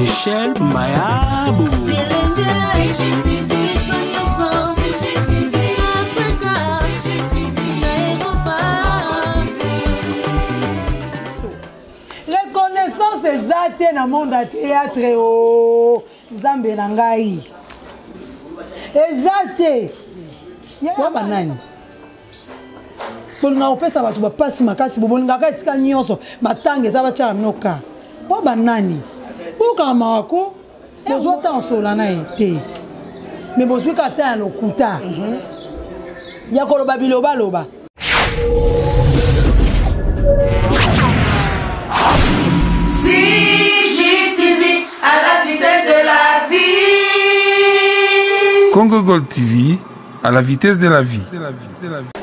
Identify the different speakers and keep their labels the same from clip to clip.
Speaker 1: Michel Mayabou.
Speaker 2: Reconnaissance eza te na monde ya théâtre o oh, nzambe na ngai eza te ya banani bolingaka kopesa bato bapasi makasi bobolingaka esika nyonso matanga eza batyaka bino ka mpo banani bokaka mawa ko bozwa ata osola na ye te me bozwi kaka ta ya lokuta mhm. ya koloba bilobaloba
Speaker 3: CGTV à la vitesse de la vie.
Speaker 4: Congo Gold TV à la vitesse de la vie.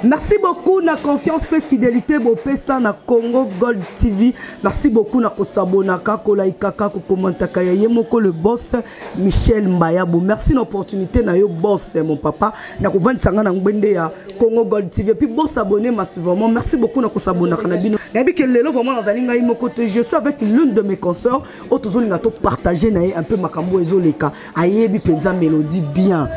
Speaker 5: Merci beaucoup na confiance pe fidélité bopesa na Congo Gold TV. Merci beaucoup na kosabonaka, kolaikaka, kokomantaka ya ye moko le boss Michel Mbayabo. Merci na opportunité na yo boss mon papa na kovandisa nga na ngbende ya Congo Gold TV. Et puis bon s'abonner massivement. Merci beaucoup na kosabonaka na bino. Nayebi que lelo vraiment nazali ngai moko te. Je suis avec l'une de mes consoeurs oyo tozolinga to partager na ye un peu makambo ezoleka. Ayebi penza mélodie bien.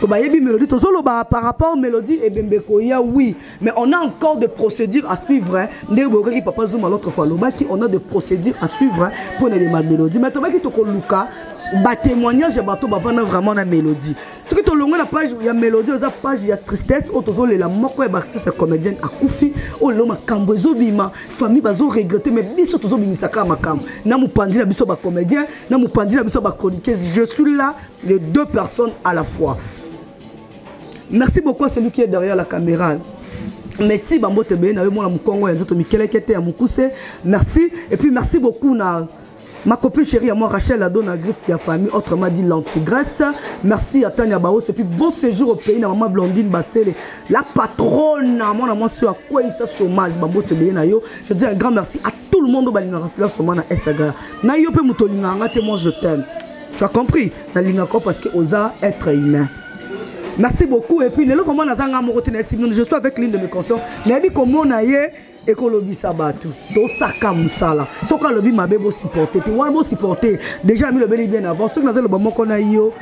Speaker 5: To bayebi mélodie tozoloba par rapport mélodie ebembe koya oui mais on a encore des procédures à suivre hein. Ndenge boyokaki papa Zuma l'autre fois alobaki on a des procédures à suivre hein, mpo na ebema mélodie mais tobaki tokoluka batémoignage ya bato bavanda vraiment na mélodie soki tolongwe na page ya mélodie eza page ya tristesse oyo tozolela moko ya baartiste comédienne akufi oyo lelo makambo ezobima famille bazoregrete mais biso tozobimisa kaka makambo na mopanzi na biso bacomédien na mopanzi na biso bachroniqueuse je suis là les deux personnes à la fois merci beaucoup à celui qui est derrière la caméra merci bambote ebele na yo mwana mokongo ya nzoto mikeleke te ya mokuse merci et puis merci beaucoup na Ma copine chérie à moi, Rachel Adona Griffe, ya famille, autrement dit l'antigresse. Merci à Tania Baos et puis bon séjour au pays, na maman Blondine Bassele, la patronne, mon amour sur à quoi il chômage, bambote ebele na yo. Je dis un grand merci à tout le monde au Balina Rastela Soma na Esagala. Na yo pe mutolinga nga te moi je t'aime. Tu as compris? Na lingako parce que oza être humain. Merci beaucoup et puis lelo vraiment naza nga moko te na je suis avec l'une de mes consorts. Nayebi komona ye ekolobisa bato tosaka mosala soki alobi mabe bosupporte te wana bosupporte déjà amilobeli bien avant soki nazoloba moko na yo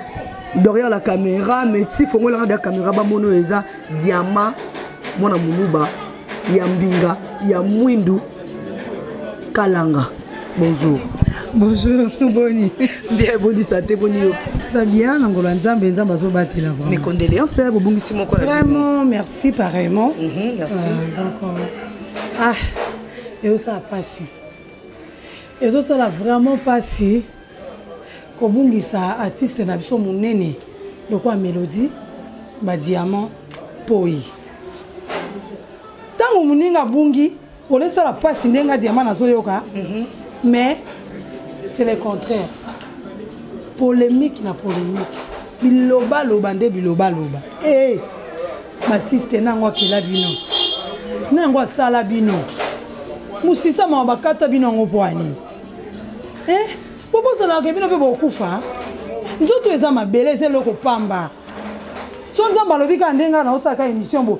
Speaker 5: derrière la caméra mais ti fongolanga derrière caméra bamona oyo eza diama mwana moluba ya mbinga ya mwindu kalanga bonjour
Speaker 2: bonjour boni
Speaker 5: bien boni santé boni yo
Speaker 2: ça bien na ngolo ya nzambe nzambe azobatela vraiment
Speaker 5: mes condoléances bobungisi moko
Speaker 2: vraiment merci pareillement
Speaker 5: mm -hmm, merci
Speaker 2: euh, donc euh, ah ezosala mpasi ezosala vraiment mpasi kobungisa artiste na biso monene lokola mélodie badiamant poi ntango moninga abungi olesala mpasi ndenge nga diamant nazoyoka mhm. mais c'est le contraire polémique na polémique bilobaloba nde bilobaloba ee eh, batiste na yango akela bino na yango asala bino mosisa mawa bakata bino yango mpo ya nini eh? bobosanaka bino mpe bokufa nzoto eza mabele eza eloko pamba so nzambe alobi kaka nde ngai naosalaka émission bo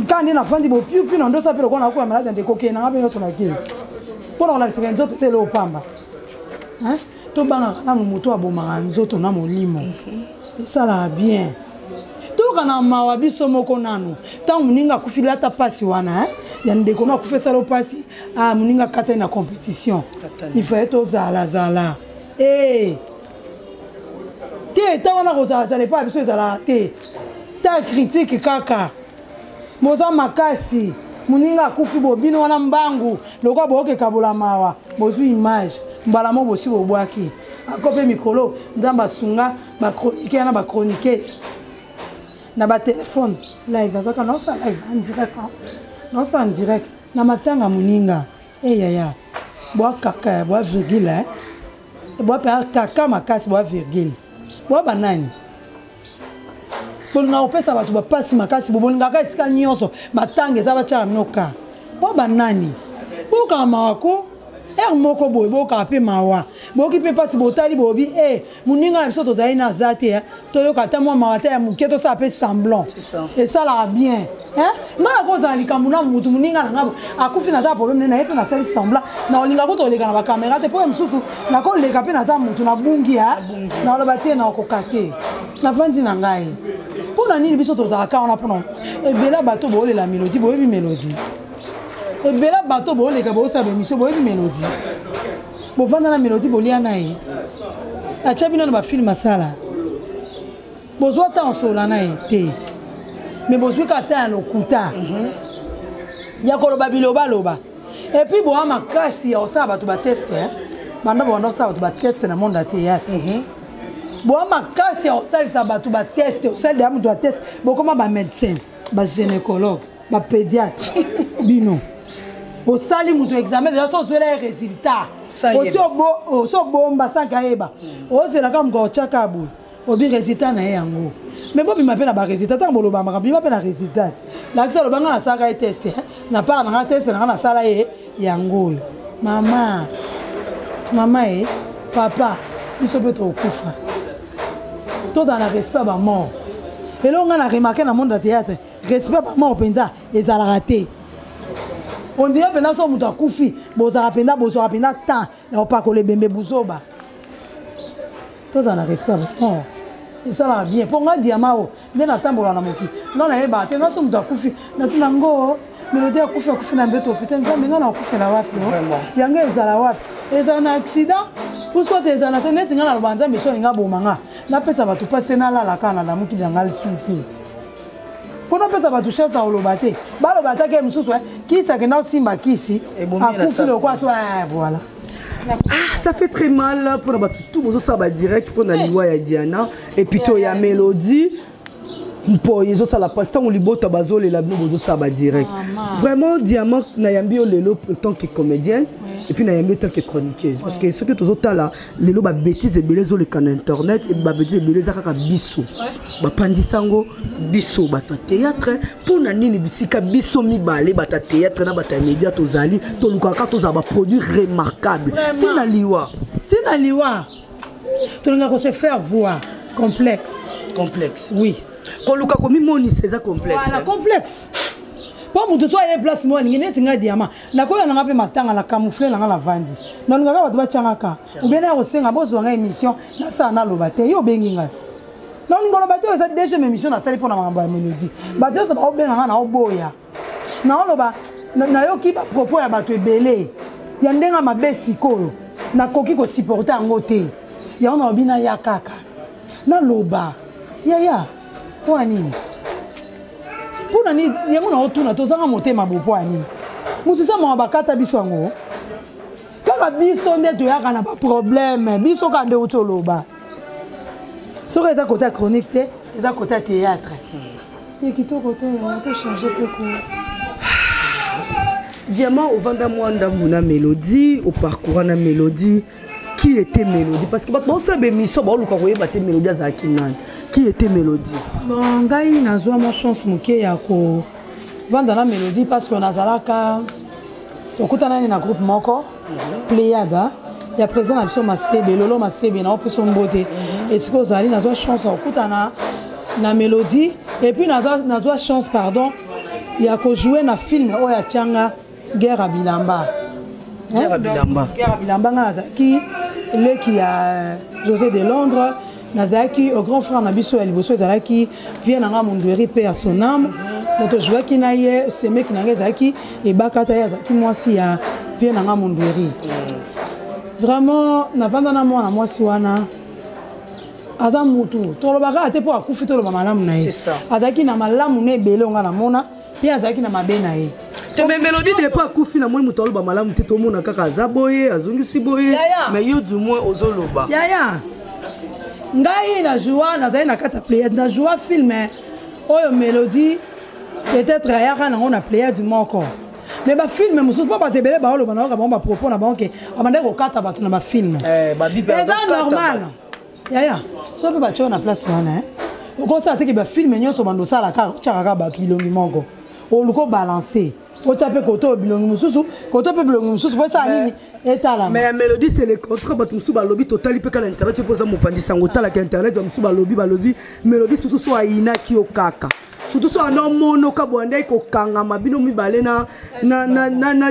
Speaker 2: kaka nde nafandi bopiupiu na ndosa mpe lokola nakoya maladi ya ndeko okende nanga mpe nyonso nake mpo na kolakisaka nzoto eza eloko pamba tobangaka nanu moto abomaka nzoto na molimo mhm. esalaka bien toyokana mawa biso moko nanu ntango moninga akufi lata mpasi wana ya ndeko no akufi esala mpasi ah, moninga akatani na compétition ifaye tozalazala ee eh. te ntango wana kozalazala epai ya biso ezalaka te ta critique kaka boza makasi moninga akufi bobino wana mbangu lokola boyoka ekabola mawa bozwi image mbala moko bosi bobwaki ako mpe mikolo nzambe asunga bachroniqueur na bachroniqueuse na batelefone live azaka naosala live en direct naosala en direct na matanga moninga eyaya eh, bwa kaka bwa virgule eh? bwa mpe kaka makasi bwa virgule bwa banani bolingaka kopesa bato bapasi makasi bobolingaka esika nyonso matanga eza batyaka bino ka mpo banani bokanga mawa ko Heure moko boye boyoka mpe mawa, boyoki mpe mpasi, botali boyobi e eh, moninga na biso tozali na aza te, eh. Toyoka ata mwa mawa ata ya moke, tosala mpe semblant, esalaka bien. Ngai nakozala likambo na motu, moninga na ngai akufi, naza problème na ye mpe nasali semblant, nakolinga kuta koleka na bakamera te, mpo ye mosusu nakoleka mpe naza motu nabungi, naloba te, nakokoka te, navandi na ngai. Mpo na nini biso tozalaka wana? Mpona ebela bato boolela Mélodie, boyebi Mélodie, ebela bato booleka boosala baémission, boyebi Mélodie, bovanda na Mélodie, bolia na ye, atya bino na bafilme, asala, bozwa ata osola na ye te, me bozwi kaka ta ya lokuta ya koloba bilobaloba. Et puis boa makasi ya kosala bato bateste, banda bobanda kosala bato bateste na monde ya théâtre, boa makasi ya kosalisa bato bateste, osalisa moto bateste, bokoma bamédecin, bagynécologue, bapédiatre. Bino osali moto examen deja, so ozwela ye résultat, osi obomba sanke ayeba, ozelaka moto otyaka boye, obi résultat na ye yango. Mais bobima mpe na barésultat, ntango boloba makambo, bima mpe na résultat ti lakisa, loba nga nasalaka ye test na part na nga, test na nga nasala ye yango oyo. Mama, mama e papa, biso mpe tokokufa, tozala na respect ya bamort. Eloko nga na remarke na monde ya théâtre, respect ya bamort mpenza ezalaka te. On dirait mpenza so moto akufi, bozalaka mpenza, bozwaka mpenza temps ya kopakola ebembe, buzoba. Tozala na respect ya bamort, esalaka bien. Mpo nga diama oyo nde natambola na mokili, nga nayebaka te, nga so moto akufi, natuna ngo Mélodie akufi, akufi na mbeto hôpital, Nzambe, nga nakufela wapi? Yango ezala wapi? Ezala na accident ou soit ezala na se neti nga naloba Nzambe so alinga boma nga, napesa bato mpasi te, nalala kaka, nalamuki na nga lisu te, mpo napesa bato chance ya koloba te, baloba atake mosusu kisi akenda kosimba kisi, akufi lokwa so, voilà.
Speaker 5: Ah, ça fait très mal pour bato tout bozosala badirect mpo na liwa ya Diana et puis to ya Mélodie, mpo ezosala mpasi ntango libota bazolela, bino bozosala badirect. Vraiment, Diamant, nayambi yo lelo tant que comédienne et puis nayambi yo tant que chroniqueuse, parce que soki tozotala lelo, babêtise ebele ezoleka na internet, babêtise ebele eza kaka biso bapandisa yango, biso bato ya théâtre. Mpo na nini bisika biso mibale, bato ya théâtre na bato ya média, tozali tolukaka tozala baproduit remarquable ntina liwa?
Speaker 2: Ntina liwa, tolingaka kose faire voir, complexe.
Speaker 5: Complexe.
Speaker 2: Oui.
Speaker 5: Koluka komimonisa eza complexe.
Speaker 2: Voilà, complexe. Mpo moto so aye place mo alingi neti ngai diama, nakoya nanga mpe matanga na camoufle nanga, na vandi, nalingaka bato batiangaka obien ya kosenga bozwa ngai émission, nasala, naloba te. Yo obengi nga ti naolinga oloba te. Eza deuxième émission nasali mpona makambo ya Mélodie. Bato nyonso baobenga nga, naoboya, naoloba, nayoki bapropos ya bato ebele ya ndenge mabe. Sikoyo nakoki kosupporte yango te, yango nalobi naya kaka naloba. Yaya, mpo ya nini? Mpo na nini yango naotuna? Tozanga motema bo mpo ya nini? Mosisa mawa, bakata biso yango kaka biso nde toyaka na baproblème, biso kaka nde outi oloba. Soki eza côté ya chronique te, eza côté ya théâtre te, kitoko te, tochange mpe ko.
Speaker 5: Diamant, ovanda mwa ndambu na Mélodie, oparcoura na Mélodie. Qui était Mélodie? Parce que bato baosala bémission, baoluka koyeba te Mélodie azalaki nani. Qui était Mélodie?
Speaker 2: Bon, ngai nazwa mwa chance moke ya kovanda na Mélodie, parce que nazalaka, tokutanani na groupe moko, Pléiade ya président na biso Masebe, Lolo Masebe, na opesa mbote esika ozali. Nazwa chance ya kokutana na Mélodie et puis nazwa chance, pardon, ya kojouer na film oyo atianga, Guerre ya bilamba.
Speaker 5: Guerre ya bilamba.
Speaker 2: Guerre ya bilamba, nga nazalaki leki ya José de Londres, nazalaki au grand frère na biso ya liboso, ezalaki vie na nga Mundueri mpe ya sonam. Donc tozwaki na ye, semeki na ngai ezalaki ebakata, ye azalaki mwasi ya vie na nga Mundueri. Vraiment, navanda na mwana mwasi wana, aza mutu tolobaka te mpo akufi, toloba malamu na ye. Azalaki na malamu na ebele onga namona, mpe azalaki na mabe na ye.
Speaker 5: Te, mais Mélodie depuis akufi, namoni moto aloba malamu te, tomona kaka aza boye, azongisi boye, mais yo du moins ozoloba.
Speaker 2: Yaya, ngai na joua, nazali na kati ya Pléiade, na joua film oyo Mélodie peut-être ayaka nango na Pléiade moko, mais bafilme mosusu, mpo bato ebele baoloba, nayoka bango bapropos na bango ke abandaki kokata bato na bafilme. Eza normal, yaya, so mpe batio na place wana, okosala teke bafilme nyonso bando osala kaka, otyaka kaka bato bilongi moko, oluka obalance. Otya mpe koto oyo bilongi mosusu, koto mpe bilongi mosusu, po esala nini? Etalama.
Speaker 5: Mais ya mélodie, c'est le contraire. Bato mosusu balobi, totali mpe kaka na internet, mpo oza mopanzi sango, otalaka internet. Bato mosusu balobi mélodie surtout so ayinaki yo kaka, surtout so anda omonoka boye, andaki kokangama bino mibale na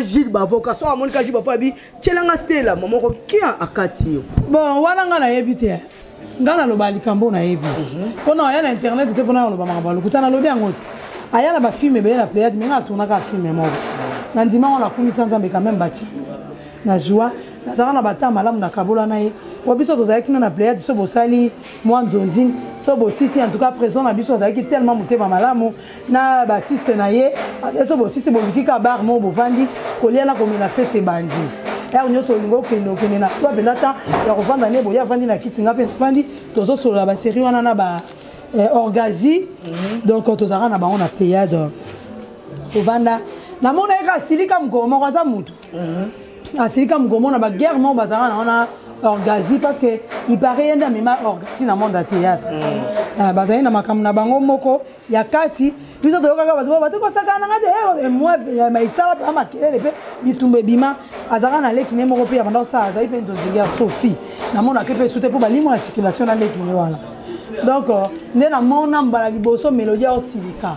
Speaker 5: Gilles Bavoka. So amonika Gilles Bavoka, abi tielanga Stela moko kia akati yo.
Speaker 2: Bon, wana nga nayebi te. Nga naloba likambo nayebi mpona aya na internet te, mpona naloba makambo ya lokuta. Nalobi yango ti aya na bafilm ebele na Pléiade, me nga natournaka film moko na ndima ngo, nakumisa Nzambe quand même. Batia na joie, nazalaka na bata malamu na kabola na ye, po biso tozalaki na Pléiade. So bosali mwa nzonzing, so bosisi, en tout cas président na biso azalaki tellement motema malamu na batiste na ye. Azali so bosisi, boluki ka bar moko, bovandi kolia na komela, fete ebandi. Heure nyonso olingi okende, okende na soi mpenza temps ya kovanda nde boye, avandi na kiti, nga mpe navandi, tozosolola basérie wana na ba orgazi. Donc tozalaka na bango na Pléiade, tovanda. Namona ye kaka asilika mokolo moko, aza motu asilika mokolo moko na baguerre moko bazalaka na wana orgazi, parce que il paraît ye nde amema orgazi na monde ya théâtre. Bazali na makambo na bango moko ya kati, biso toyokaka bato bato kosakana nanga te mwa maisala mpe makelele mpe bitumba ebima. Azalaka na leki ne moko mpe ya banda kosala, azali mpe nzonzingi ya Sophie. Namonaki mpe esu te mpo balimo na circulation na leki ne wana. Donc nde namona mbala liboso mélodie aosilika.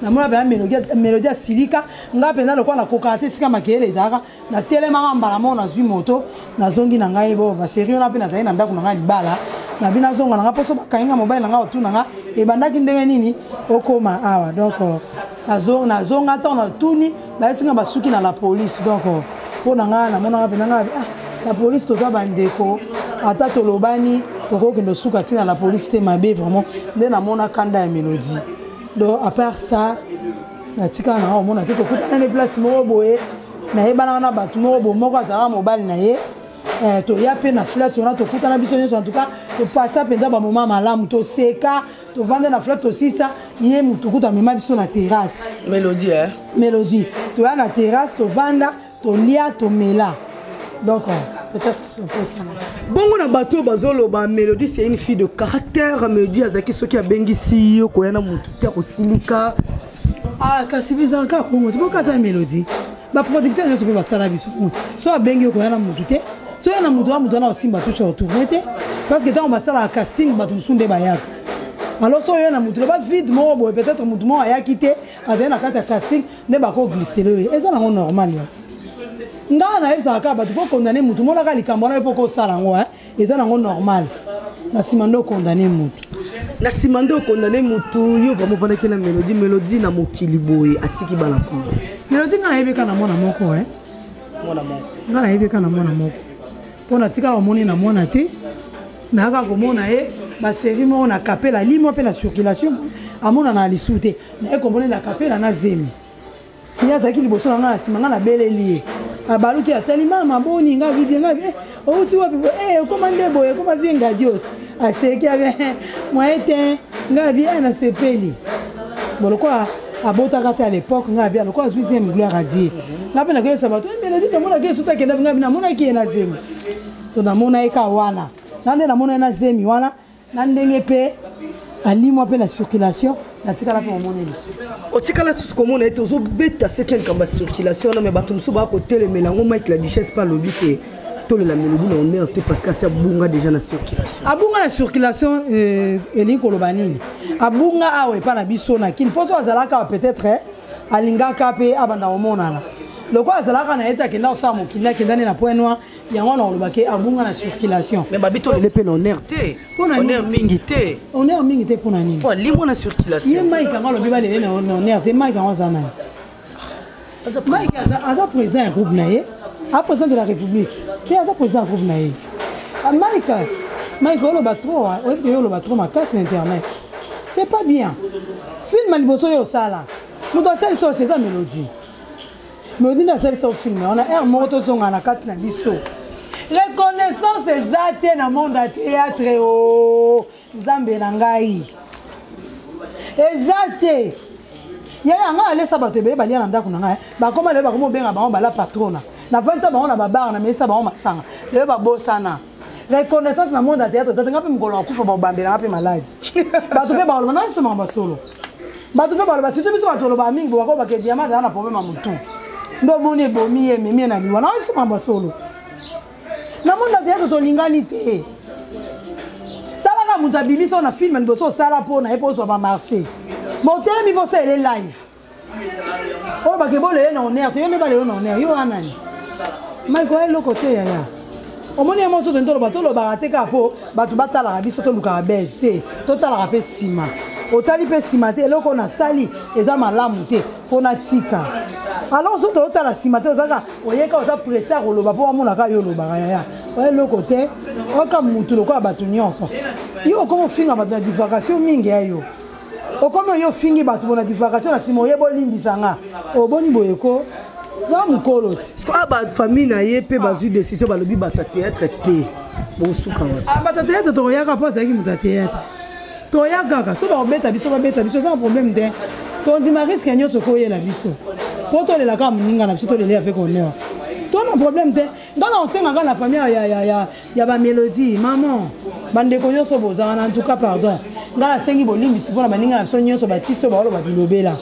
Speaker 2: Namona mpenza mélodie asilika. Nga mpenza lokola nakokaka te esika makelele ezalaka, natelemaka mbala moko, nazwi moto, nazongi na ngai. Bo basérie wana mpe nazali na ndako na ngai libala nabi, nazonga na ngai mposo bakangi nga. Mobali na ngai otuna nga ebandaki ndenge nini okóma awa. Donc nazonga, ntango natuni, bayesi nga basuki na la police. Donc mpo na ngai, namonaka mpenza ngai, ah, la police, toza bandeko, ata tolobani, tokokende osuka ntina la police te, mabe vraiment. Nde namona kanda ya mélodie. Donc à part ça, natikala na nga komona te. Tokutana ne place moko boye, nayebanaka na bato moko boye, moko azalaka mobali na ye. Toya mpe na flat wana, tokutana biso nyonso. En tout cas topasa mpenza bamoma malamu, toseka, tovanda na flat, tosisa ye motu kutu amema biso na terrasse.
Speaker 5: Mélodie, eh?
Speaker 2: Mélodie, toya na terrasse, tovanda, tolia, tomela. Donc peut-être c'est un peu ça.
Speaker 5: Bongo na bato oyo bazoloba mélodie c'est une fille de caractère, mélodie azalaki soki abengisi yo koya na motu te, akosilika.
Speaker 2: Ah, kasi ezalaka bongo te, boka aza mélodie, baproducteur nyonso mpe basala biso. So abengi yo koya na motu te, so ya na motu wana, motu wana osimba touche, retourne te, parce que ntango basalaka casting, bato mosusu nde bayaka. Alors so oyo na motu loba vide moko boye, peut-être motu moko ayaki te, azali na kati ya casting, nde bakoglisele oyo eza nango normal. Ya ngai nayebisaka kaka bato, mpo condamne motu, monaka likambo wana yo mpo kosala yango, eza nango normal, na nsima nde okondane motu.
Speaker 5: Na nsima nde okondane motu. Yo vraiment ovandaki na mélodie. Mélodie na mokili boye atiki bana kongo?
Speaker 2: Mélodie, ngai nayebi kaka na mwana moko.
Speaker 5: Mwana moko.
Speaker 2: Ngai nayebi kaka na mwana moko, mpo natikala komoni na mwana te. Nayaka komona ye basérie moko na kapela, limwa mpe na circulation, amonana na lisu te. Naye komona na kapela na zemi. Ye azalaki liboso na ngai, na nsima ngai nabeleli ye, abaluki, atali, mama boni? Ngai bibie, ngai outi wapi? Ekoma nde boye, ekoma vie ngadios. Aseki, abi moyen te. Ngai abi nasepeli bo lokola abotaka te à l'époque. Ngai abi lokola azwi zemi, gloire à Dieu. Ngai mpe nakoyebisa bato mélodie namonaki ye soki akenda. Ngai namonaki ye na zemi to namona ye ka wana na nde namona ye na zemi wana, na ndenge mpe alimwa mpe na circulation, natikala mpe komona lisusu.
Speaker 5: Otikala susu komona ete ozobeta seke likambo ya circulation wana, me bato mosusu baya kotelemela yango. Mike la Duchesse mpe alobi ke tolela mélodie na honneur te, parce que asi abunga déjà na circulation.
Speaker 2: Abunga na circulation, elingi koloba nini? Abunga awa epa na biso na Kini, mposo azalaka peut-être alingaka mpe abanda komonana lokola azalaka na ye te, akenda kosala mokili, akenda nde na Point Noir. Yango wana olobaki abunga na circulation.
Speaker 5: Mais babi tolele mpe na honneur te, honneur mingi te.
Speaker 2: Honneur mingi te, mpona nini?
Speaker 5: Po alimwa na circulation.
Speaker 2: Ye Mike yango alobi balele na honneur te. Mike yango aza nani? Mike aza président ya groupe na ye, aza président de la République te, aza président ya groupe na ye. Mike, Mike oloba trop, oyebi ke yo oloba trop makasi na internet, c'est pas bien. Film ya liboso oyo osala, moto asalisa oyo eza mélodie. Mélodie nde asalisa film wana. Heure moko tozonga na kati na biso, reconnaissance eza te na monde ya théâtre. O Nzambe na ngai, eza te. Yaya ngai alesa bato ebele, balia na ndako na ngai, bakoma lelo bakoma obenga bango bala patrona. Navandisa bango na babare, na melisa bango masanga, lelo babosana. Reconnaissance na monde ya théâtre eza te. Ngai mpe mokolo nakufa, bakobambelanga mpe maladi, bato mpe bakoloba na biso makambo ya solo. Bato mpe baloba, surtout biso bato olobaka mingi, bobako bake diama azala na problème ya motu. Nde omoni ebomi ye, ememi ye na liwa. Na biso mambo ya solo. Na monde ya théâtre tolingani te. Talaka moto abimisi oyo na film liboso osala mpo na ye mpo ozwa ba marché. Mais otelemi mpo osalele live. Oyo bake bolele na honneur te, yo nde balelo na honneur, yo wana nani? Mike oya eloko te yaya. Omoni ye mosusu toloba tolobaka te kaka mpo bato batalaka biso tolukaka base te, totalaka mpe nsima. Otali mpe nsima te, eloko oyo nasali eza malamu te mpo natika. Alors soki tozotala nsima te, ozalaka oyeka oza presse ya koloba mpo bamonaka yo olobaka yaya. Oya eloko te, oyoka mutu lokola bato nyonso. Yo okoma ofinga bato na divagation mingi ya yo. Okomi oyo ofingi bato bona divagation na nsima oye bolimbisa nga. Oboni boye ko za mokolo ti.
Speaker 5: Parce que ba famille na ye pe bazwi décision balobi bato ya théâtre te. Bosuka wapi?
Speaker 2: Ah, bato ya théâtre tokoyaka mpo azalaki moto ya théâtre. Toya kaka so bakobeta biso babeta biso eza na problème te. Tondima risque nyonso koyela biso. Po tolela kaka moninga na biso tolela avec honneur. To na problème te. Nga na osengaka na famille ya ya ya ya ba mélodie maman bandeko nyonso boza wana en tout cas pardon nga nasengi bolimbisi mpona baninga na biso nyonso batiste oyo baoloba bilobela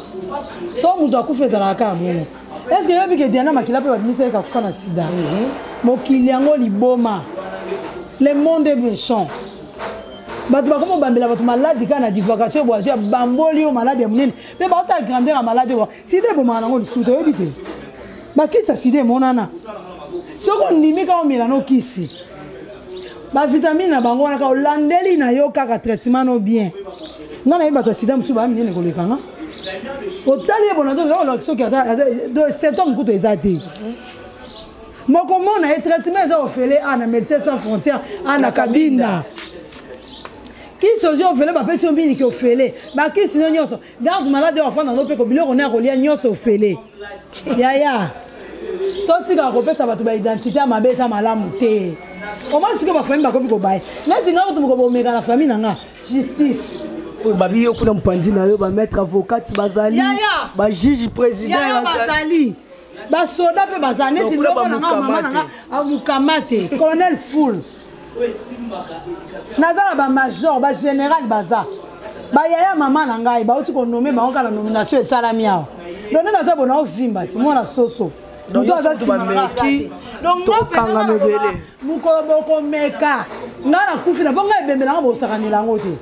Speaker 2: so moto akufa ezalaka kaka bongo est ce que yobi ke Diana Makila mpe babimisa ye kakufa na sida mokili yango liboma le monde est méchant bato bakoma obambela bato maladi kaka na divagation boazwi ya bamboli yo maladi ya monene mpe baota grandeur ya maladi oyo sida ebomaka nango lisusu toyebi te bakisi ya sida emonana soki ondimi kaka omela no kisi bavitamine na bango wana kaka olandeli na yo kaka traitement no bien nga nayebi bato ya sida mosusu baya minene koleka nga otali ye bona nzoto soki symptôme kutu eza te mokomona ye traitement eza ofele a na médecin sans frontière a na kabinda kisi ozwi ofele bapesi yo miliki ofele bakisi no nyonso garde malade oyo afanda no mpe ko biloko na kolia nyonso ofele yaya totikaka kopesa bato baidentité ya mabe eza malamu te omoni sikoyo bafamille bakomi kobaye neti nga kutu moko bomeka na famille na nga justice
Speaker 5: oyo babi yo kuna mopanzi na yo bamaître avocate bazali bajuge président
Speaker 2: bazali basoda mpe baza neti loko na nga mama na nga amukama te colonel full naza na bamajor bagénéral baza bayaya mama na ngai bauti konome bango kaka na nomination esalami awa donc nde naza bona ovimba ti mwana soso moto aza nsima mokolo bokomeka ngai nakufi na mpo ngai ebembe nanga bosakanela yango te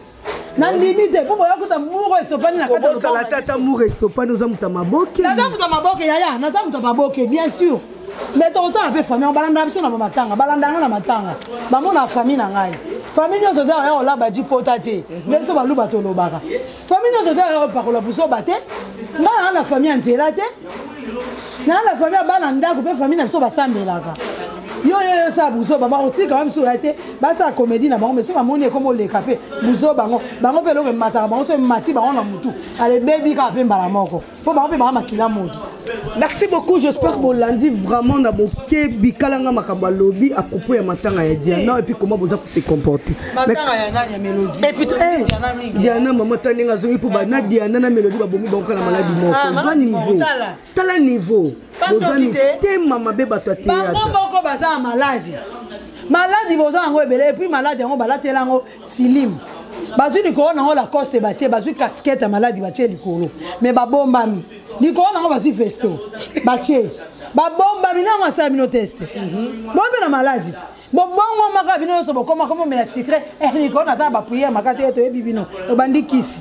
Speaker 2: nandimi te mpo boya kuta muro esopani na
Speaker 5: kati tata muro esopani oza moto ya maboke
Speaker 2: naza moto ya maboke yaya naza moto ya maboke bien sûr mais tokotala mpe famille balandaka biso na bamatanga balandaka nga na matanga bamona famille na ngai famille nyonso eza ya kolaba ji pota te nde biso baluba tolobaka famille nyonso eza ya kopakola buzoba te ngai naa na famille ya nzela te naa na famille ya bana ndako mpe famille na biso basambelaka yo yo yo sala buzoba bakotika wa misu ya te basala comédie na bango mais soki bamoni ekoma oleka mpe buzoba bango bango mpe eloko emataka bango so emati bango na motu alebebi kaka mpe mbala moko mpo bango mpe baa makila moto.
Speaker 5: Merci beaucoup, j'espère que bolandi vraiment na bokebi kalanga makambo alobi à propos ya matanga ya Diana et puis comment boza ko se comporter.
Speaker 2: Matanga ya nani ya Mélodie.
Speaker 5: Et puis eh, Diana maman tandinga zongi pour ba na Diana na Mélodie ba bomi bango na maladi moko.
Speaker 2: Ah,
Speaker 5: Zwa niveau. Tala niveau. Boza mitema mabe bato ya théâtre.
Speaker 2: Bango moko baza na maladi. Maladi boza yango ebele et puis maladi yango balatela yango silim. Bazwi likolo nango Lacoste batie, bazwi casquette ya maladi batie likolo. Mais babombami. Likolo nango bazwi vesto batie. Babombami nango asala bino test. Bombe na maladi te. Bobongwamaka bino nyonso bokoma komomela sucré. Likolo naza na ba prière makasi toyebi bino. Obandi kisi.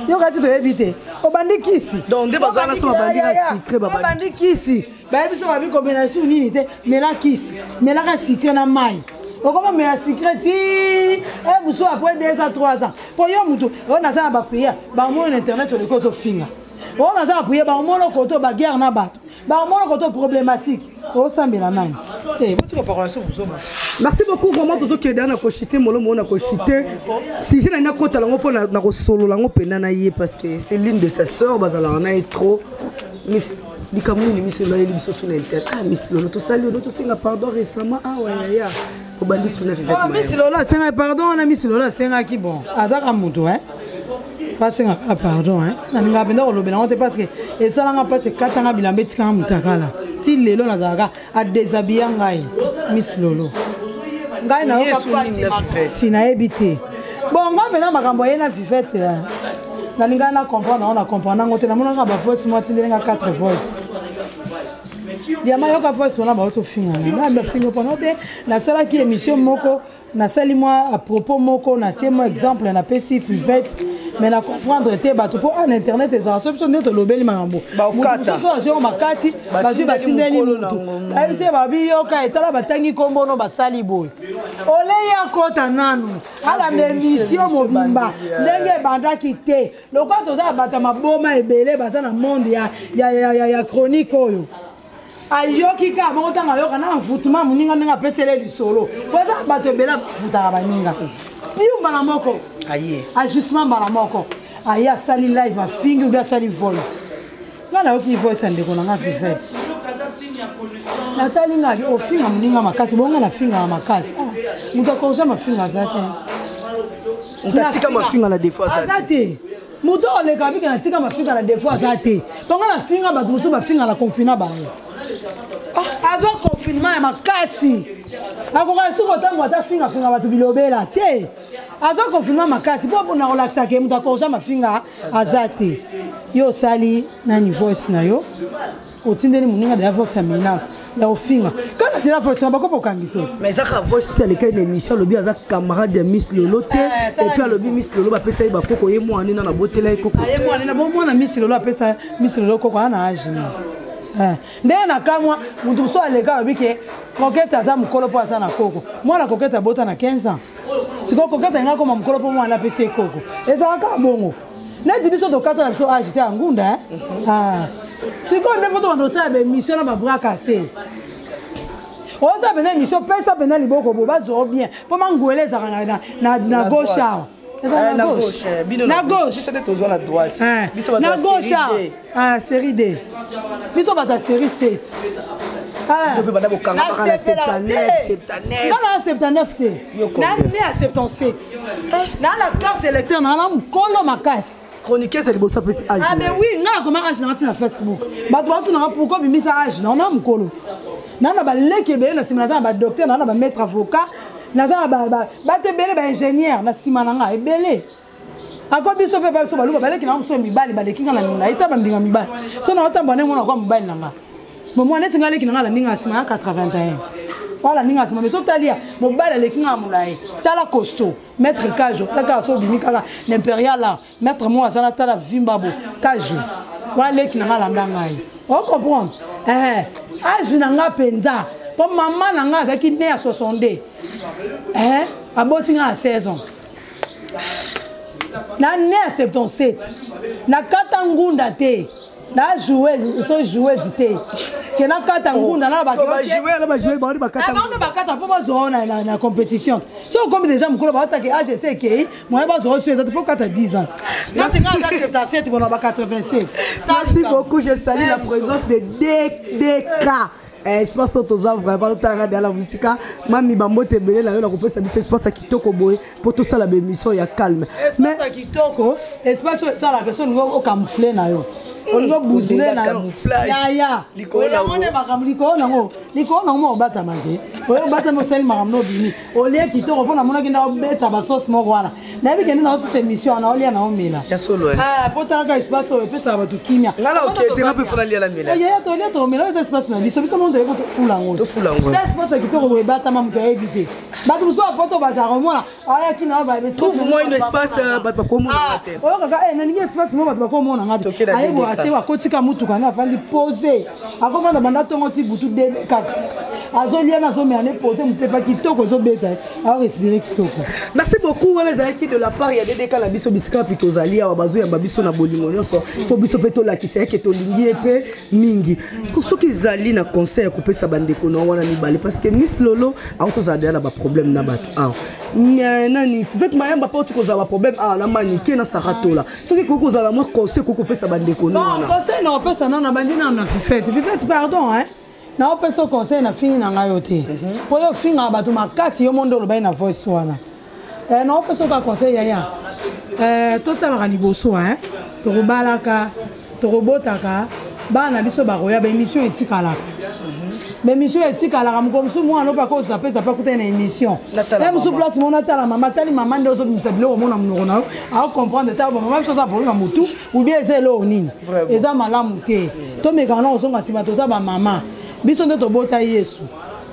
Speaker 2: Yo kati toyebi te. Obandi kisi.
Speaker 5: Donc nde bazala na so babandi na sucré babandi.
Speaker 2: Babandi kisi. Bayebi so babi komela su nini te, mela kisi. Melaka sucré na mai. Okoma mela sucré ti mosusu après 2 ans 3 ans. Po yo mutu, oyo naza na ba prière, ba mona na internet oleki ozofinga. Oyo naza na prière, ba mona koto ba guerre na bato. Ba mona koto problématique. Osambela nani? Botika parola so buzoba.
Speaker 5: Merci beaucoup vraiment tozokende na kochite molomo na kochite. Sujet na nakota lango mpo na kosolola yango mpenza na ye parce que c'est l'une de sa sœur bazalaka na ye trop. Miss likambo nini Miss Lolo ayeli biso na internet. Ah Miss Lolo tosali yo tosenga pardon récemment awa yaya. Obandi suna Fivette
Speaker 2: Oh, Miss Lolo asengaki pardon wana Miss Lolo asengaki bon azaka moto hein. Fasengaka pardon hein. Nalingaka mpenza kolobela yango te parce que esalanga mpasi ekatanga bilamba etikanga motakala ti lelo nazalaka adéshabilla ngai Miss Lolo. Ngai nayoka mpasi makasi nayebi te. Bon ngai mpenza makambo aye na Fivette nalingaka na comprendre yango na comprendre yango te namonaka ba voice moko atindeli nga 4 voice. Diama, yoka voice wana, bauti ofinga nga, bafinga mpona te. Nasalaki émission moko, nasali mwa à propos moko, natie mwa exemple, napesi Fivete, mais na comprendre te bato, mpo na internet ezala so biso nde tolobeli makambo. Mosusu azwi yango makati, bazwi, batindeli mutu, bayebisi ye, babi yoka, etala, batangi nkombono, basali boye. Olei akota nanu, alanda émission mobimba ndenge ebandaki te. Lokola toza na bato ya maboma ebele baza na monde ya chronique oyo, ayoki kaka bongo. Ntango ayoka na envoûtement, moninga ndenge apesele lisolo, po eza bato ebele afutaka baninga piu mbala moko, ajustement mbala moko, aye asali live, afingi obi asali voice. Nga nayoki voice ya ndeko na nga Fivete, natali nga, ofinga moninga makasi bonga, nafingaka makasi. Moto akorja mafinga aza te.
Speaker 5: Atika mafinga na défaut.
Speaker 2: Aza te. Moto oleka bika natika mafinga na défaut aza te. Tonga nafinga bato mosusu, bafinga na confina bango, azwa confinement ya makasi, akoka soki otango ata fingafinga bato bilobela te. Azwa confinement makasi mpo na kolakisaka ye moto akorja mafinga aza te. Yo osali nani voice na yo, otindeli moninga deya voice ya menace ya kofinga kaka tila voice na bakopa okangisa oti.
Speaker 5: Mais ezaka voice te. Alekai na émission, alobi aza camarade ya Miss Lolo te. Et puis alobi Miss Lolo bapesa ye bakoko, ye mwana nena nabotela ye koko.
Speaker 2: Ye mwana nena bomwana Miss Lolo apesa Miss Lolo koko ana age nini? Ndenge na kamwa, moto mosusu aleka, alobi ke Coquette aza mokolo mpo aza na koko. Mwana Coquette abota na 15 ans. Sikoyo Coquette alinga akoma mokolo mpo mwana apesi ye koko. Ezalaka kaka bongo, neti biso tokata na biso age te ya ngunda. Sikoyo nde fo tobanda kosala baémission na babras cassé. Oza pena émission, pesa pena liboko bo bazwa bien, mpo mangwele ezalaka na gauche awa, ezala na gauche, na gauche, na gauche awa, série D. Biso bato ya série 7.
Speaker 5: Nga
Speaker 2: na 79 te, na ne ya 77, na na carte électeur na na mokolo makasi.
Speaker 5: Chroniqueuse ya liboso apesi
Speaker 2: age. Ah mais oui, nga nakoma age nanga ntina Facebook. Bato batunanga pourquoi bimisa age na ona mokolo ti naa na baleki ebele na nsima. Naza na badocteur, naa na bamaître avocat, naza na bato ebele, baingénieur na nsima na nga ebele. Ako biso mpe biso baluba, baleki na mosusu mibali baleki nga na milai ta bambinga mibali. So na otambola ndenge mona kwa mobali na nga bomwa neti nga aleki na nga, alandi nga nsima ya 81, wala ndinga nsima. Mais so talia mobali aleki nga na molai, tala costaud, maître Kajo aza kaka. So obimi kaka na impérial art, maître moko aza na tala vimbabo Kajo waleki na nga, alanda ngai. Ocomprendre age na nga mpenza, mpo mama na nga azalaki ne ya 62, aboti nga na 16 ans, na ne ya 77. Nakata ngunda te, na joueuse, so joueuse te ke nakata ngunda na bakata mpo bazwa na compétition. So okomi déjà mokolo, baotake age ese ekei, moye bazwa oso eza te, fo kata 10 ans. Neti nga aza 77, bona ba 87.
Speaker 5: Merci beaucoup, je salue la présence de DDK espace oyo toza vraiment totalaka deya na mosika. Mami, bambote ebele na yo na kopesa biso espace ya kitoko boye mpo tosala baémission ya calme.
Speaker 2: Espace ya kitoko, espace oyo esalaka so olingi ocamoufle na yo, olingi obuzule na yo yaya, yango nde makambo. Likolo nango, likolo nango moko obatama te. Oyo obatami, osali makambo na obimi, olie kitoko, mpo namonaki nda obeta basauce moko wana. Nayebi kende na osusa émission wana, olia na omela po talaka espace oyo epesaka bato kimia.
Speaker 5: Yaya,
Speaker 2: tolia, tomela, eza espace na biso. Biso moto toyebi tofula yango. Ta espace ya kitoko boye ebatama, moto ayebi te. Bato mosusu apoto bazalaka omona ayaki na
Speaker 5: Trouve-moi une espace bato bakomona te.
Speaker 2: Oyo kaka nalingi espace mo bato bakomona nga te. Ayebi atie, akotika mutuka nde afandi pose, akovanda banda ntongo ti butu, dede kaka azolia na azomela ne pose, mopepa kitoko ezobeta, arespire kitoko.
Speaker 5: Merci beaucoup. Wana ezalaki de la part ya DDK na biso. Bisika mpe tozali awa, bazoyamba biso na bolingo nyonso. Fo biso mpe tolakisa eke tolingi ye mpe mingi. Soki ezali na conseil ya kopesa bandeko na wana mibale, parce que Miss Lolo aotozala deya na baproblème na bato awa, nani Fivete Mayamba mpo oti kozala baproblème awa na Manike na Saratola, soki ekoki kozala mwa conseil ekoki kopesa bandeko no wana.
Speaker 2: Conseil na kopesa nano, bandi nano na Fifete. Fifete, pardon hein, naopesa conseil na fini na ngai yo te, mpo yo ofingaka bato makasi, yo mondo olobai na voice wana. Naopesa oka conseil, yaya, totalaka liboso, tokobalaka, tokobotaka bana na biso, bakoya baémission etikalaka, baémission etikalaka. Mokolo mosusu mwana oyo akozape zape akutani na émission ya mosusu, place mona atala mama, atali mama nde ozobimisa biloko, omona monoko na yo, acomprendre ta bamama biso aza problème ya motu ou bien eza eloko nini, eza malamu te. Tomekaka na kozonga nsima, toza bamama. Biso nde tobota Yesu.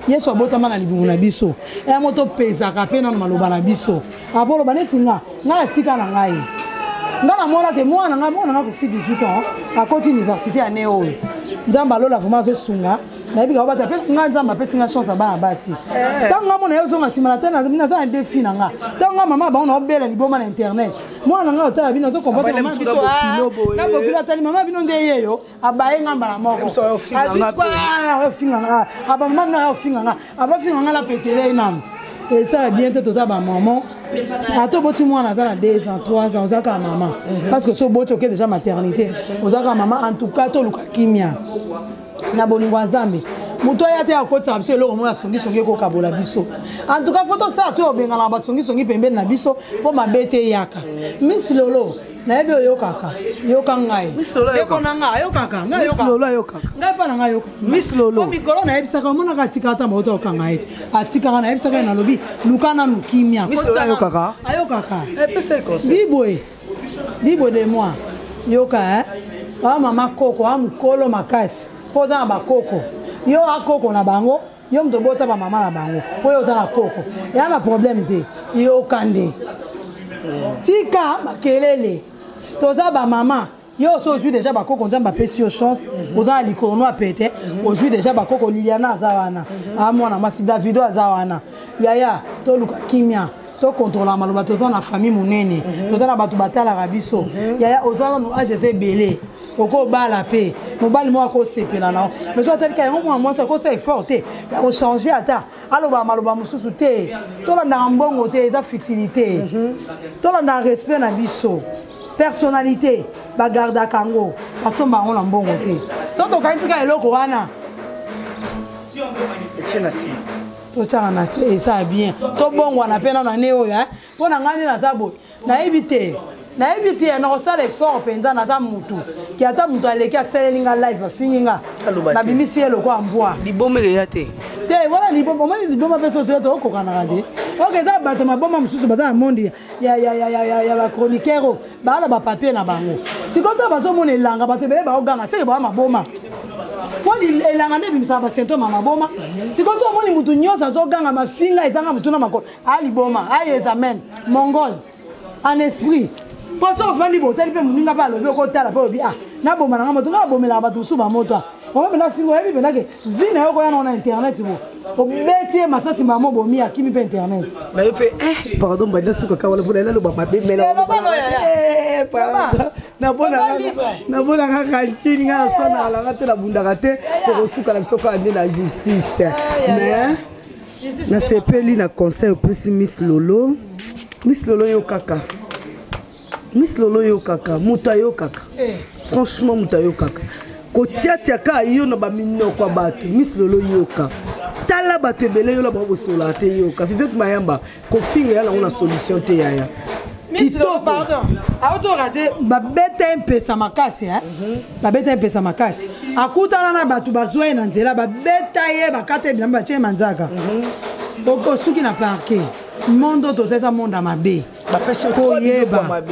Speaker 2: Yesu abotama na libumu na biso. Yango topezaka mpe nano maloba na biso. Avoloba neti nga, nga natika na ngai. Nga namona ke mwana nga, mwana nga akokisi 18 ans, akoti université année oyo. Nzambe alola vraiment azosunga. Nayebi ka obata mpe nga Nzambe apesi nga chance ya bana basi. Ntango nga mona ye ozonga nsima na te naza na défi na nga. Ntango nga mama bango naobela liboma na internet. Mwana nga otala bino azo comprendre mama biso. Na bokilo atali mama bino nde yeyo. Abaye nga mbala moko. Afinga nga. Aba mama bino afinga nga. Abafinga nga la petele nanu. Esala bien te, toza ba maman. Ata oboti mwana aza na 2 ans, 3 ans, oza kaka mama. Parce que so oboti oke déjà maternité, oza kaka mama. En tout cas toluka kimia na bolingo ya Nzambe. Moto aya te akotisaka biso eloko moko ya songisongi ekokabola biso. En tout cas fo tosala to obengana basongisongi pembeni na biso mpo mabe te eyaka. Miss Lolo, nayebi oyokaka, yoka ngai. Ndeko na ngai ayokaka, ngai ayokaka. Ngai mpa na ngai ayokaka.
Speaker 5: Miss Lolo.
Speaker 2: Po mikolo nayebisaka, omonaka atikaka ata moto okanga ye te. Atikaka, nayebisaka ye nalobi, luka nanu kimia.
Speaker 5: Miss Lolo ayokaka?
Speaker 2: Ayokaka.
Speaker 5: Pesa ye conseil.
Speaker 2: Dis boye. Dis boye de moi. Yoka, hein? Ah, mama koko, ah, mukolo makasi. Po oza na bakoko. Yo akoko na bango, yo moto obota ba mama na bango. Po yo oza na koko. Ya na problème te. Yoka nde. Tika makelele. Toza ba mama. Yo oso ozwi déjà bakoko, Nzambe apesi yo chance, oza na likolo no apete, ozwi déjà bakoko. Liliana aza wana, a mwana mwasi Davido aza wana. Yaya, toluka kimia, tokontrola maloba, toza na famille monene, toza na bato batalaka biso. Yaya, oza nanu age eza ebele, okobala mpe mobali moko akosepela na yo. Mais oyo atalika yango mwana mwasi akosala effort te ya kochanger, ata aloba maloba mosusu te. Tolandaka mbongo te, eza futilité. Tolandaka respect na biso, personnalité bagardaka yango, basomba yango na mbongo te. So tokangi tika eloko wana totyaka na se, esala bien. Tobongwana mpe nano ane oyo, mpo na ngai nde naza boye, nayebi te, nayebi te, nakosala effort mpenza. Naza mutu ki ata mutu aleki asaleli nga live, afingi nga, nabimisi ye lokola mbwa.
Speaker 5: Liboma eya te.
Speaker 2: Te, wana liboma, omoni liboma mpe soso yo tokokokanaka te. Ok, eza bato maboma mosusu baza na monde ya bachroniqueur oyo baa na bapapier na bango. Sikoyo ntango bazomona elanga, bato ebele baoganga, seke baa maboma, po elanga nde ebimisaka basymptome ya maboma. Sikoyo so omoni mutu nyonso azoganga mafinga ezanga mutu na makolo, aliboma ayeza mene mongol en esprit. Mpo so ofandi botali mpe moninga mpe alobi, okotala mpe olobi, ah, naboma nanga moto, nga nabomelaka bato mosusu bamoto. Oma mpenza finga, oyebi mpenza ke vi na yo koya nango na internet, bo obeti ye masasi mbamo, bomi akimi mpe internet.
Speaker 5: Na yo mpe, pardon, banda suka kaka wana mpona naloba mabe. Nabonaka kantine, nga naswanaka te, nabundaka te. Tokosuka na biso kaka nde na justice. Mais nasepeli na conseil opesi Miss Lolo. Miss Lolo, yo kaka, Miss Lolo, yo kaka moto ayokaka. Franchement, moto ayokaka kotiatia kaka yo na baminoko ya bato. Miss Lolo, yoka, tala bato ebele yo na bango bosolaka te. Yoka Fivete Mayamba, kofinga ya nango na solution te, yaya.
Speaker 2: Kitoko, pardon, aotoka te. Babeta ye mpesa makasi, babeta ye mpesa makasi, akutana na bato, bazwa ye na nzela, babeta ye, bakata ye bilamba, batie ye manzaka, osuki na parquet. Monde oyo toza eza monde ya mabe. Koyeba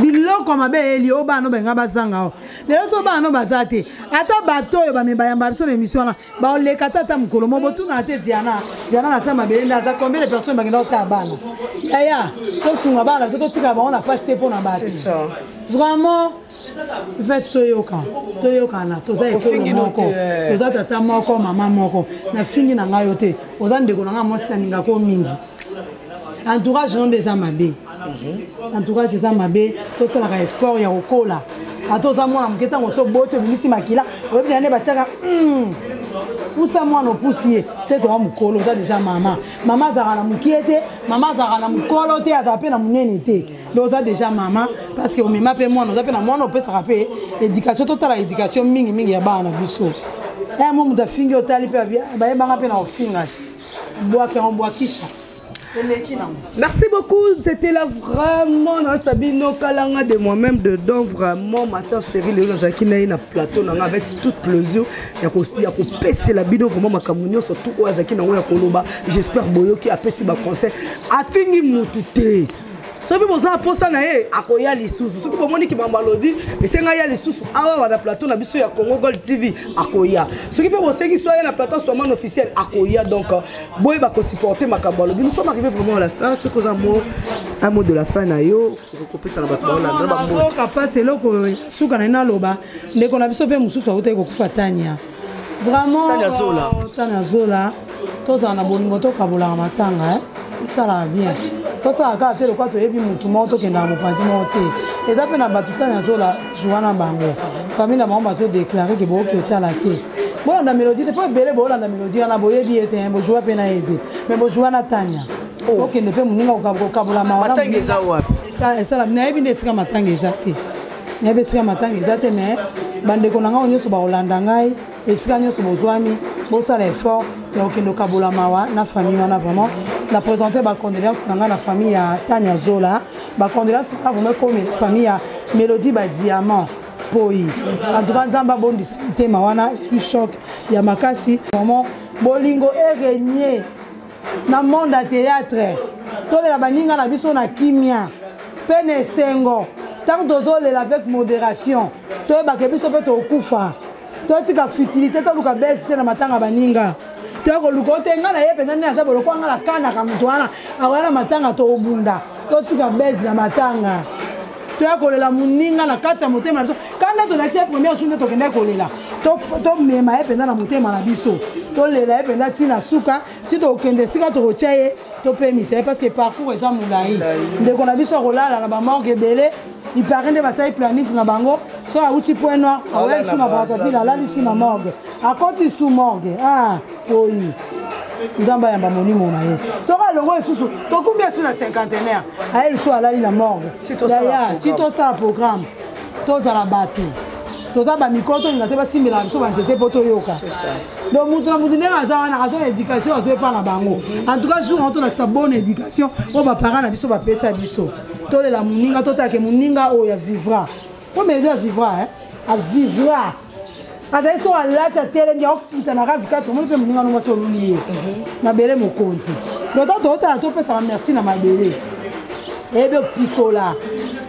Speaker 2: biloko ya mabe eyeli oyo bana balinga bazanga o lelo. So bana baza te, ata bato oyo bayamba biso na émission wana baoleka te ata mokolo mo botunaka te. Diana, Diana na sa mabele nde aza. Combien de personnes bakenda kotala bana? Yaya, tosunga bana biso, totikala bango na pasi te mpo na bato. Vraiment, fait toyoka, toyokana, toza ekolo moko, toza tata moko, mama moko. Nafingi na ngai yo te, oza ndeko na ngai mwasi, nalingako mingi. Entourage no nde eza mabe, entourage eza mabe. Tosalaka effort ya kokola. Ata oza mwana moke, ntango oso oboti, obimisi makila, oyebi na nde batiaka pusa mwana, opusi ye, seke wa mokolo oza deja mama. Mama azalaka na mokie te, mama azalaka na mokolo te, azalaka mpe na monene te. Donc oza deja mama parce que omema mpe mwana, oza mpe na mwana, opesaka mpe éducation. Totala éducation mingimingi ya bana na biso. Mo moto afingi, otali mpe, bayebanga mpe na kofinga ti bwaki yango, bwakisha eleki nango.
Speaker 5: Merci beaucoup, c'était là vraiment dans Sabino Kalanga de moi-même dedans, vraiment ma soeur chérie Léo Nazaki na na plateau nanga avec toute plaisir ya ko ya ko pese la bino vraiment makambo nyonso tout oyo azaki nango ya koloba. J'espère boyoki apesi ba conseil, afingi mutu te. Soki boza na posa na ye, akoya lisusu. Soki bomoni ki mambo alobi, esenga ya lisusu awa wana plateau na biso ya Congo Gold TV, akoya. Soki pe bosengi so ya na plateau Swaman officiel, akoya. Donc boye ba ko supporter makambo alobi. Nous sommes arrivés vraiment à la fin. Soki oza mot, un mot de la fin na yo, okopesa na bato baolanda ba mot.
Speaker 2: Nazoka pasi eloko suka na naloba, ndeko na biso pe mosusu autaki kokufa Tania. Vraiment,
Speaker 5: Tania Zola.
Speaker 2: Tania Zola, tozala na bolingo, tokabolaka matanga, esalaka bien. Tosalaka kaka te lokola toyebi motu moko, tokendaka mopanzi moko te. Eza mpe na bato Tania Zola joua na bango, famille na bango bazodéclare ke bokoki otala te. Bolanda mélodie te, mpo ebele bolanda mélodie wana boyebi ye te, bojoua mpe na ye te, mais bojoua na Tania.
Speaker 5: Oh.
Speaker 2: Okende mpe moninga kokabola mawa na
Speaker 5: Matanga
Speaker 2: moninga.
Speaker 5: eza wapi?
Speaker 2: Esala, nayebi nde esika matanga eza te. Nayebi esika matanga eza te, mais bandeko na ngai nyonso bakolanda ngai esika nyonso bozwami, bosala effort ya kokende kokabola mawa na famille wana. Vraiment na présenter ba condoléances na ngai na famille ya Tania Zola, ba condoléances na ngai vraiment ekomi na famille ya Mélodie ba Diamant Poi. En tout cas Nzambe abondisa mitema wana, ezwi choc ya makasi. Vraiment bolingo erégner na monde ya théâtre, tolela baninga na biso na kimia pe na esengo. Tant tozolela avec modération, toyebaka biso mpe tokufa, totika futilité, toluka bese te na matanga baninga. Toya koluka ote nga na ye mpenza nde naza boloko nga nakanaka moto wana akoya na matanga, tobunda, totika bese na matanga. Toya kolela moninga na kati ya motema na biso. Kanda tolakisi ye première jour nde tokendaki kolela, tomema ye mpenza na motema na biso, tolela ye mpenza ntina suka ti tokende esika tokotia ye, topemisa ye, parce que parcours eza molai. Ndeko na biso akolala na bamorgue ebele, il paraît nde basali planif na bango, so awuti Point Noir akoya lisu na Brazzaville, alali su na morgue, akoti su morgue. Ah, oyi Nzambe ayamba molimo na ye. Soki alongo lisusu, tokumbi esu na cinquantenaire, aye lisusu alali na morgue. Yaya, ti tosala programme, tozala bato, toza bamikolo, tolinga te basimbelaka biso banzete mpo toyoka. Donc moto na moto ndenge aza wana azwa na éducation, azwa epa na bango. En tout cas jour wana tolakisa bonne éducation oyo baparent na biso bapesa biso. Tolela moninga, totalake moninga oyo avivra, po melodi avivra, avivra azali so alati atelemi akokita na ravi kati, omoni mpe moninga no mwasi oluli ye mabele mokonzi. Donc ntango totala, topesaka merci na mabele, eyebi opikola,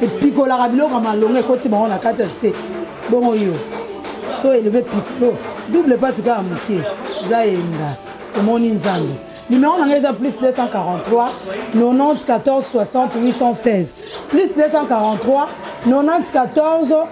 Speaker 2: epikolaka biloko ya malonga ekoti bango na kati ya se. Bongo yo so elobi epikolo double pati kaka mokie za yenda, omoni Nzambe. Numéro na ngai eza plus 243 94 60 816, plus 243 94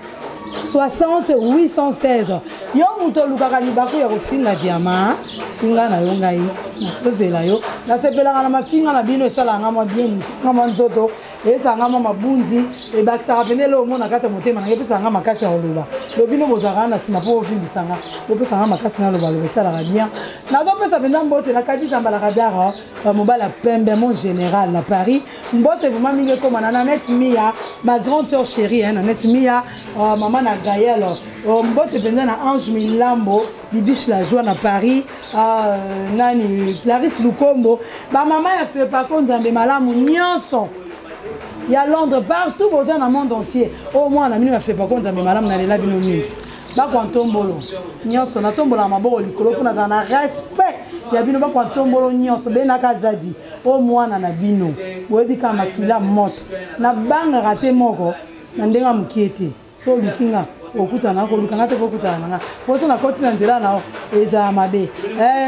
Speaker 2: 60 816. Yo moto olukaka libaku ya kofinga diama, finga na yo, ngai nazozela yo. Nasepelaka na mafinga na bino, esalaka nga mwa bien, nga mwa nzoto eyesaka nga mwa mabunzi, ebakisaka pene eloko mona kati ya motema na ngai, epesaka nga makasi ya koloba. Lobi no bozalaka na nsima mpo bovimbisa nga, bopesa nga makasi nalobaloba, esalaka bien. Nazopesa mpenza mbote na Kadisa Mbalakadara, mobali ya pembe, mon général na Paris. Mbote vraiment mingi ekóma na Nanette Mia, ma grande sœur chérie, hein, Nanette Mia, mama na Gaël. Mbote mpenza na Ange Milambo, Bibiche la joie na Paris, nani Clarisse Lukombo, bamama ya Fepako, Nzambe malamu nyonso ya Londres, partout boza na monde entier. Oyo mwana bino ya Fepako, Nzambe malamu, nalela bino mingi. Bakwa ntombolo nyonso, natombolaka maboko likolo mpo nazala na respect ya bino. Bakwa ntombolo nyonso, benaka Zadi, oyo mwana na bino, boyebi kaka makila moto, nabangaka te moko na ndenge ya mokie te. So oluki nga, okutana, koluka nga te, po okutana na nga, po so nakoti na nzela na yo ezala mabe.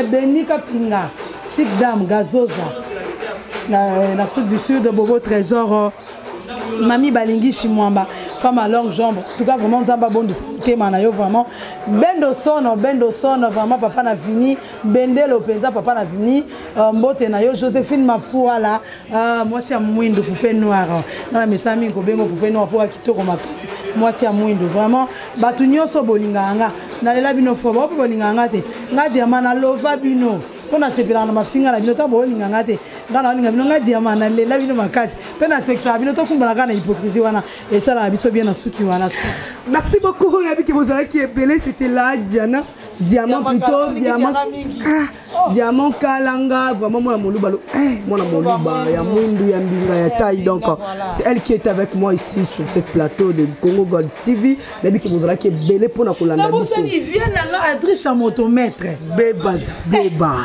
Speaker 2: Benika Pinga, chic dame Gazoza na Afrique du Sud, Bobo Trésor, Mami Balingi Chimwamba, femme à longue jambe. En tout cas vraiment Nzamba bondisa motema na yo vraiment. Bendo Sono, Bendo Sono vraiment papa na Vini, Bendelo penza papa na Vini, mbote na yo Joséphine Mafuala, mwasi ya mwindu poupée noire. Na mesami ko bengo poupée noire pour kitoko makasi. Mwasi ya mwindu vraiment batu nyonso bolinga nga. Nalela bino fo, ba bolinga nga te. Nga diamant na lova bino. Mpo nasepelaka na mafinga na bino, ntango bolinga nga te, nga naolinga bino. Nga diamant nalela bino makasi mpe nasekisaka bino, tokumbana kaka na hypocrisie wana, esalaka biso bien na suki wana.
Speaker 5: Merci beaucoup. Nayebi ke bozalaki ebele. C'était là Diana Diamant, plutôt Diamant, ah, Diamant Kalanga, vraiment mwana moluba lo, mwana moluba ya mwindu ya mbinga ya taille. Donc c'est elle qui est avec moi ici sur ce plateau de Congo Gold TV. Nayebi ke bozalaki ebele mpona kolanda biso.
Speaker 2: Nabosani vie na nga, Adriche motomètre.
Speaker 5: Beba beba.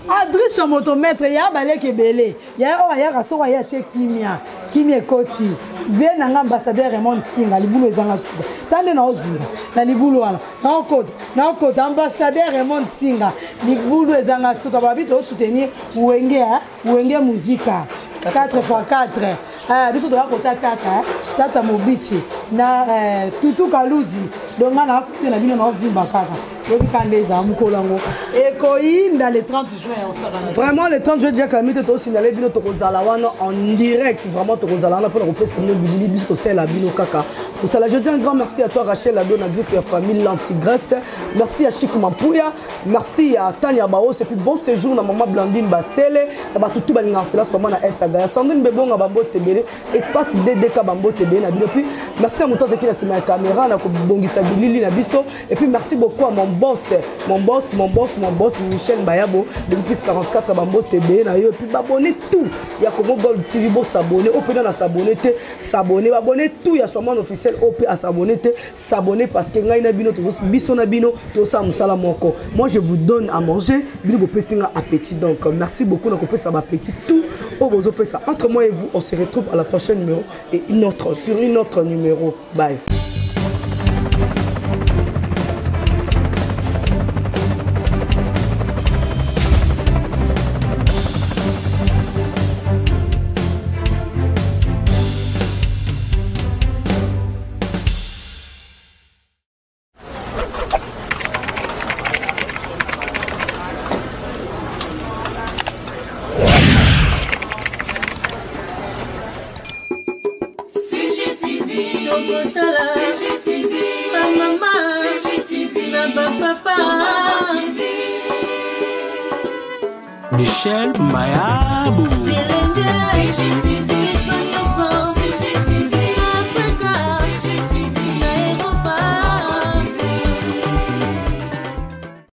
Speaker 2: Adriche motomètre ya baleki ebele ya oyo ayaka, soko aye atie kimia. Kimi ekoti vie na nga ambassadeur Raymond Singa libulu ezanga suka ta nde naozinga na libulu wana naokota naokota ambassadeur Raymond Singa libulu ezanga suka babi tosoutenir wenge wenge muzika 4 x 4 eh, biso toya kota tata eh, tata mobichi na eh, tutu kaludi donc nga nakote na bino naovimba kaka oyebi kaka nde ezala mokolo yango ekoyinda le 30 juin ya osakana
Speaker 5: vraiment le 30 juin jack lami te tosignale bino tokozala wana en direct vraiment tokozala wana mpona kopesa bino bilili biso tosalela bino kaka kosala. Je dis un grand merci à toi Rachel Ado na griffe ya famille l'antigresse, merci à Chic Mampuya, merci à Tania Baos et puis bon séjour na maman Blandine Basele na bato tu balingaka Stella Soma na Saga ya Sandrine Bebonga bambote ebele espace DDK bambote ebele na bino. Puis merci à moto azalaki na nsima ya caméra na kobongisa bilili na biso et puis merci beaucoup à mon boss, mon boss, mon boss, mon boss Michel Mbayabo depuis plus 44 bambote ebele na yo. Et puis babone tout ya Congo Gold TV, bosabone oyo mpena na s'abonne te, s'abonne, babone tout ya Swaman officiel oyo mpe asabone te, s'abonner parce que ngai na bino, biso na bino tosala mosala moko. Moi je vous donne à manger, bino bopesi nga appétit. Donc merci beaucoup na kopesa baappétit tout oyo bozopesa. Entre moi et vous, on se retrouve à la prochaine numéro et une autre sur une autre numéro. Bye.
Speaker 3: CGTV, CGTV, ba CGTV, na ba papa.
Speaker 1: Michel Mayabou.
Speaker 3: CGTV.